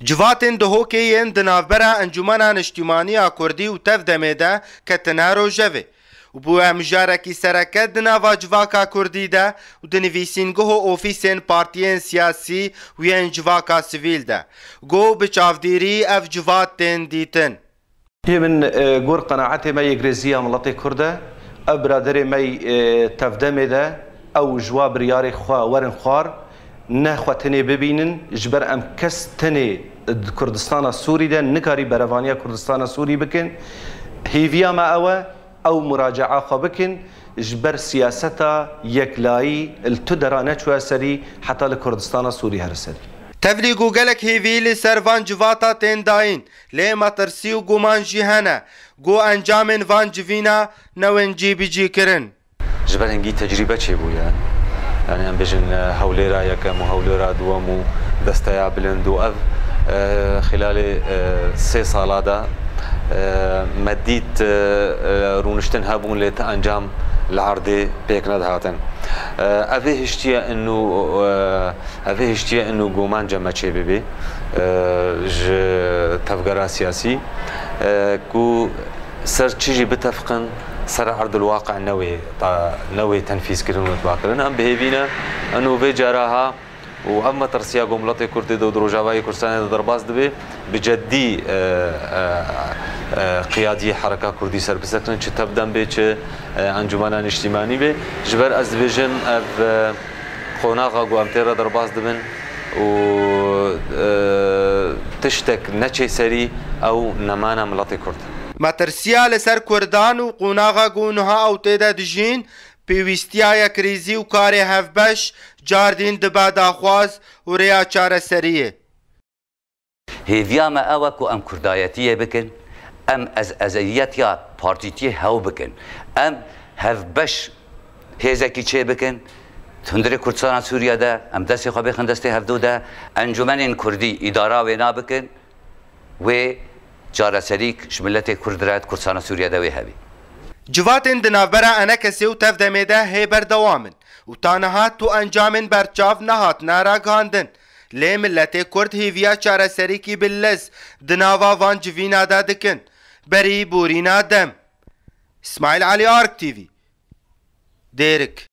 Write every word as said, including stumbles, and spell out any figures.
Civatên Duhokê yên di navbera Encûmena Niştîmanî ya Kurdî û Tevdemê de ketine rojevê û bûye mijarekî sereke di nava civaka Kurdî de û di nivîsîngeho ofîsên partiyên siyasî û yên civaka sivîl de. Go bi çavdîrî ev civat tên dîtin. Yê min, e, gor qenaetê me yê girêziya miletê Kurd e. Ev biraderê me, e, Tevdemê de, ew ji wa biryarê xwe werin xwar, ne xwe tenê bibînin, ji ber em kes tenê di Kurdistana Sûrî de nikarî berevaniya Kurdistana Sûrî bikin. Hêviya me ew e, ew muracaa xwe bikin, ji ber siyaseta yeklayî li tu dera neçûye serî, heta li Kurdistana Sûrî here serî. Tevlî ku gelek hêvî li ser van civata tên dayîn, lê metirsî û guman jî hene ku encamên van civîna newên cîbicîkirin. Ji ber hingî tecrîbe çêbûye. Yani em bêjin, e, Hewlêra yekem û Hewlêra duwem û Desteya Bilind û ev, e, xîlalê, e, sê sala de, e, me dît, e, e, rûniştin hebûn lê ti encam li erdê pêk nedihatin. E, ev ê hiştiye inu, e, Ev ê hiştiye inu guman cem me çê bibê, e, ji tevgera siyasî, e, ku ser çi jî bitefqin, ser erdil waqe newê, ta, newê tenfîzkirin û tbakirin. Em bi hêvî ne, inu vê cara ha û ev metirsiya ku miletê Kurd tê de û di Rojavayê Kurdistanê de derbas dibe, bi ceddî, e, e, e, qiyadiyê hereka Kurdî ser bisekirin, çi Tevdem bê, çi, e, Encûmena Niştîmanî bê. Ji ber ez dibêjim, ev, e, Qonaxa ku em tê re derbas dibin û, e, tiştek neçê serî ew nemana miletê Kurd. Metirsiya li ser Kurdan û qonaxa ku niha ew tê de dijîn, pêwîstiya yekrêzî û karê hevbeş cardîn dibe daxwaz û rêya çareseriyê. Hêviya me ew e ku em kurdayetiyê bikin, em ez-, eziyetiya partîtiyê hew bikin, em hevbeş hêzekî çê bikin, hundirê Kurdistana Sûriye de em destê xwe bêxin destê hevdû de, encûmenên Kurdî îdara wêna bikin, wê çareserîk ji miletê Kurd re di Kurdistana Sûriye de wê hebî. Civatên di navbera Enekesê û Tevdemê de hê berdewam in û ta niha tu encamên berçav nehatine ragihandin. Lê miletê Kurd hêviya çareserîkî bi lez di nava van civîna de dikin. Berî borîna dem. Îsmaîl Elî, Ark T V, Dêrik.